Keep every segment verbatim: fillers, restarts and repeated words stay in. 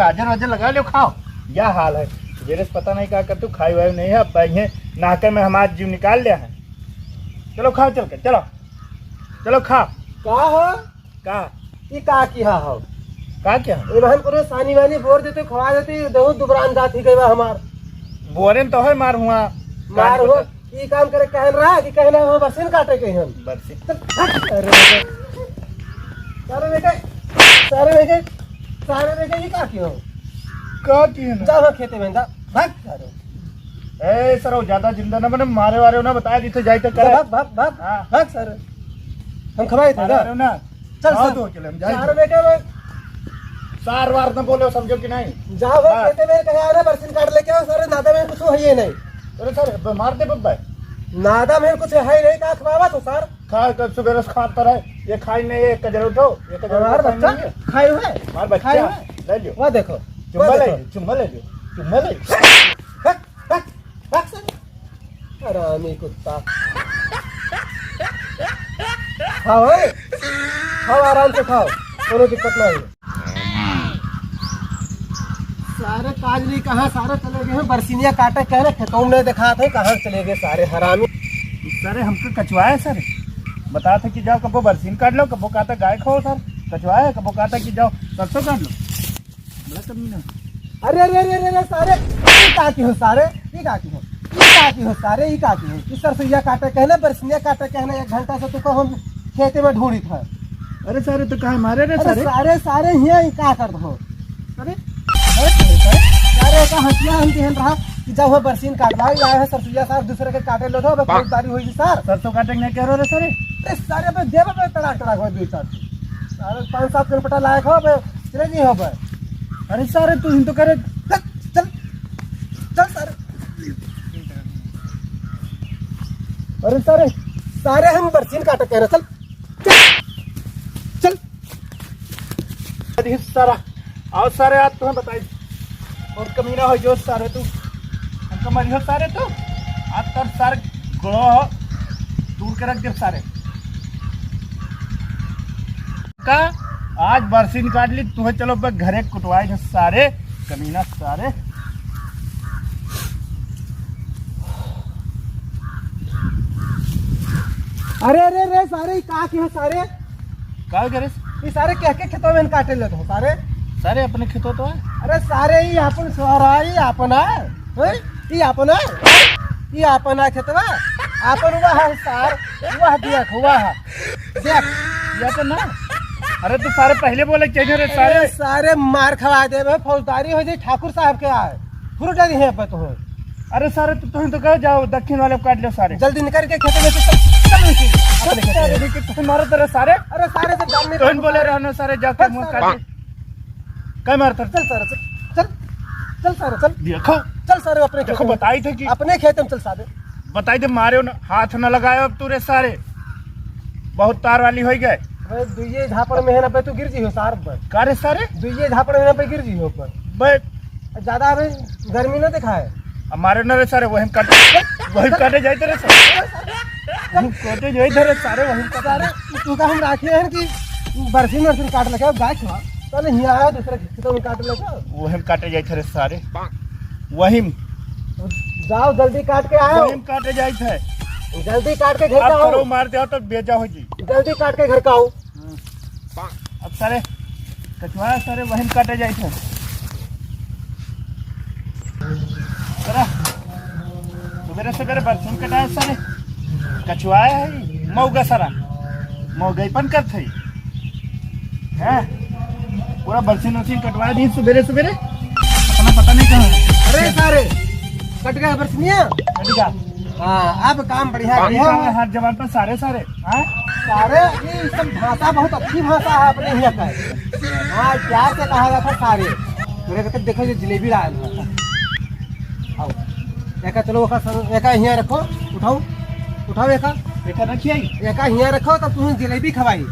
गाजर वाजर लगा लो, खाओ। या हाल है, सुबेरे से पता नहीं का करतू, खाई वाई नहीं है। अब इहे नाके में हमार जीव निकाल लिया है। चलो खाओ, चल के चलो, चलो खाओ। का हो? का? ई का किहा हो? का किहा? इन्हन पूरे सानी वानी बोर देते, खवा देते, देहू दुबरान जात ही गई बा हमार। बोरे न तो है मार हुआ। मार हुआ? ई काम करे कहन रहा कि कहना हो बरसीन काटे के हम। बरसीन? चल, भाग। अरे बेटे। सारे बेटे, सारे बेटे, सारे बेटे, ई का किहो? का किहो ना? जा हो खेते में, जा, भाग सारे। ए सर, वो ज्यादा जिंदा ना बने, मारे वारे ना बताया, जिथे जाई तो करे। भाग, भाग, भाग, हाँ। भाग सारे। हम खवाई थे मारे ना। वारे ना। चल, हाँ, चल। तो चले, हम जाई सारे थे। बेटे में। सार वार न बोले, समझो कि नहीं? जाओ, हाँ। खेते में कहे, "अरे, बरसीन काट लेके आओ, सारे नादा में कुछ है ही नहीं।" अरे सर, ब-, मार दे बब्बा। नादा में कुछ है ही नहीं, का खवावा तो सर? खा, कल सुबह रस खाता रहे, ये खाई नहीं, ये कजर उठो, ये कजर हमार उठो, बच्चा नहीं है। खाए हुए? हमार बच्चा, खाए हुए? ले लो। वाह देखो, चुम्मा वाह ले देखो। लो, चुम्मा ले लो, चुम्मा ले लो। हट, हट, हट सर। हरामी कुत्ता। खाओ, ए? खाओ, आराम से खाओ, कोनो दिक्कत नहीं। सारे काजली कहाँ सारे चले गए हैं, बरसिनिया काटे कहे ना, खेतों में दिखात है, कहाँ चले गए सारे हरामी। सारे हमको कचवाए सर, बताते कि जाओ कबो बरसीन काट लो, कबो कहता गाय खाओ सर, कचवाए, कबो कहता कि जाओ सरसों काट लो। बड़ा कमीना। अरे, अरे, अरे, अरे, अरे, सारे, ई का की हो सारे? ई का की हो? ई का की हो सारे? ई का की हो? ई सरसोईया काटे कहने, बरसिनिया काटे कहने, एक घंटा से तुको हम खेते में ढूंढित है। अरे सारे, तो काहे मारे रे अरे सारे? सारे, सारे हियाँ ई का करत हो? अरे, अरे, सारे का हंसिया हम केहन रहा कि जब हो बरसीन काट ला, या है सरसोईया सार दूसरे के काटे लो तो, अब फौजदारी होई सार। सरसों काटे के नहीं कह रहे रे सारे? अरे सारे, अब देवे पे तड़ाक तड़ाक हो दुई चार। सारे पाँच सात किलोमीटर लायक हो, अब चले नहीं हो बे। अरे सारे, तू ही तो करे। चल, चल, चल सारे। अरे सारे, सारे हम बरसीन काटे कह रहे, चल, चल, चल। अरे सारा, आओ सारे, आज तुम्हें बताई, बहुत कमीना हो जो सारे तू, हमको मरियो सारे तू, आज तर सारे गो दूर के रख दे सारे। का आज बरसीन काट ली, तुम्हें चलो बे घरे कुटवाई दे सारे, कमीना सारे। अरे, अरे, अरे, सारे, ई का की हो सारे? का हो गया रे? ई सारे कह के खेतों में काटे लेत हो सारे? सारे अपने खेतों तो है। अरे सारे, ई अपन सारा, ई अपना, हैं? ई अपना, ई अपना खेतवा, अपन वह है सार, वह देख, वह। देख, ये तो ना। अरे तू सारे पहले बोले चाहिए रे सारे। अरे सारे मार खवा देबे, फौजदारी हो जाई ठाकुर साहब के आए। फुरुटा दिहे पे तो। अरे सारे तू, तुम तो कहो जाओ दक्षिण वाले को काट लो सारे। जल्दी निकल के खेते में से चल, चल नीचे, अपने खेते सारे में। लेकिन तुम मारो तेरे सारे। अरे सारे जब जानने तुम बोले रहना सारे जाके हट मुंह सारे। काटे। क्या मारता? चल सारे, चल, चल, चल सारे, चल। देखो। चल सारे अपने देखो, खेते में। बताई थे कि अपने खेते में चल सारे। बताई दे, मारे न, हाथ न लगाए अब तू रे सारे, बहुत तार वाली होई गए। अबे दुइये झापड़ में है ना पे तू गिर जी हो सार पर। का रे सारे? दुइये झापड़ में ना पे गिर जी हो पर। बे ज्यादा अबे गर्मी ना दिखाए। अब मारे न रे सारे, वही काटे, वही काटे जाए रे सारे, वही काटे जाए रे सारे, वही काटे। सारे तू का हम राखे हैं कि बरसीन बरसीन काट लगे गाय खा। चल, हियाँ आया, दूसरे खेतों में काट लेगा। वही काटे जाए थे रे सारे। वही। जाओ, जल्दी काट के आओ। वही काटे जाए थे। जल्दी काट के घर अब का आओ। करो मार दे तो बेजा हो जी। जल्दी काट के घर का आओ। हम्म। अब सारे कछुआ सारे वही काटे जाए थे। सारा सुबेरे सुबेरे बरसीन कटाए सारे। कछुआ है, मौगा सारा। मौगईपन करत है। हैं? पूरा बरसीन उरसीन कटवा दी सुबेरे सुबेरे। अपना पता नहीं कहाँ है। अरे सारे, कट गया बरसनिया? कट गया। हाँ, अब काम बढ़िया बाकी किया। काम है हाथ जवान पर सारे सारे। हाँ? सारे, ये सब भाषा बहुत अच्छी भाषा है अपने यहाँ का। हाँ, प्यार से कहा जाता सारे। मेरे को तो देखो, ये जलेबी लाया था। आओ। एका चलो, ओका संग, एका हियाँ रखो, उठाओ, उठाओ एका। एका रखिए। एका हियाँ रखो, तब तुम्हें जलेबी खवाई।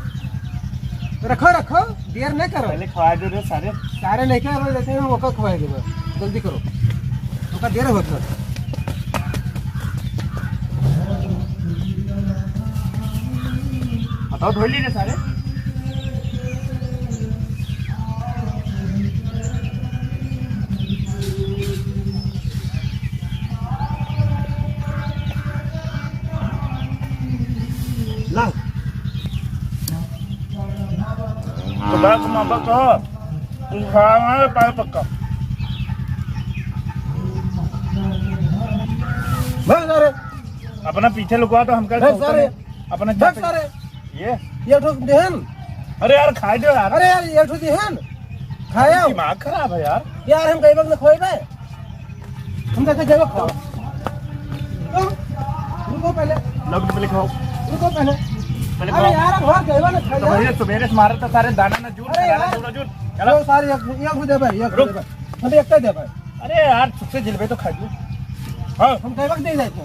रखो, रखो, देर नहीं करो। पहले खवा दो रे सारे। सारे लेके आ रहे, लेते हैं, ओका खवाई देबो। जल्दी करो। ओका देर होत है। बताओ, धोई ली रे सारे। बस मामा तो तू खावा है पाए पक्का। बस सारे। अपना पीछे लुकवा तो हमका बस छोड़ता सारे। नहीं। अपना बस सारे। ये? ये ठोक देहन। अरे यार, खाए दो यार। अरे यार, ये ठोक देहन। खाए आओ। दिमाग खराब है यार। यार, हम कई वक्त न खोए बे। हम कहते जैव खाओ। तो रुको पहले। लो, पहले खाओ। रुको पहले। पहले अरे खाओ। यार, अब और जैव न खाए तो यार। भैया, सुबेरे से मारा था सारे दाना ना जूट, अरे दाना यार। जूट, जूट। चलो। लो, सारे एक, एक दे भाई, एक रुक। दे भाई। हम एक दे भाई। अरे यार, चुप से जिलबे तो खा लो। हाँ। हम कई वक्त नहीं जाते।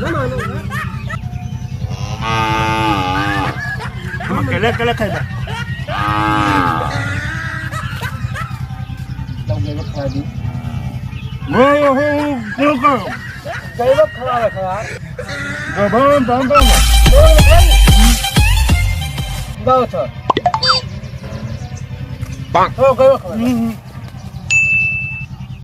ना मानो ना। हम अकेले, अकेले खाइबा। तब गए खा दी। वो, वो, वो, वो करो। गए खा रखा यार। गबन, बम, बम। गाओ था। हो, गए खा। हम्म, हम्म।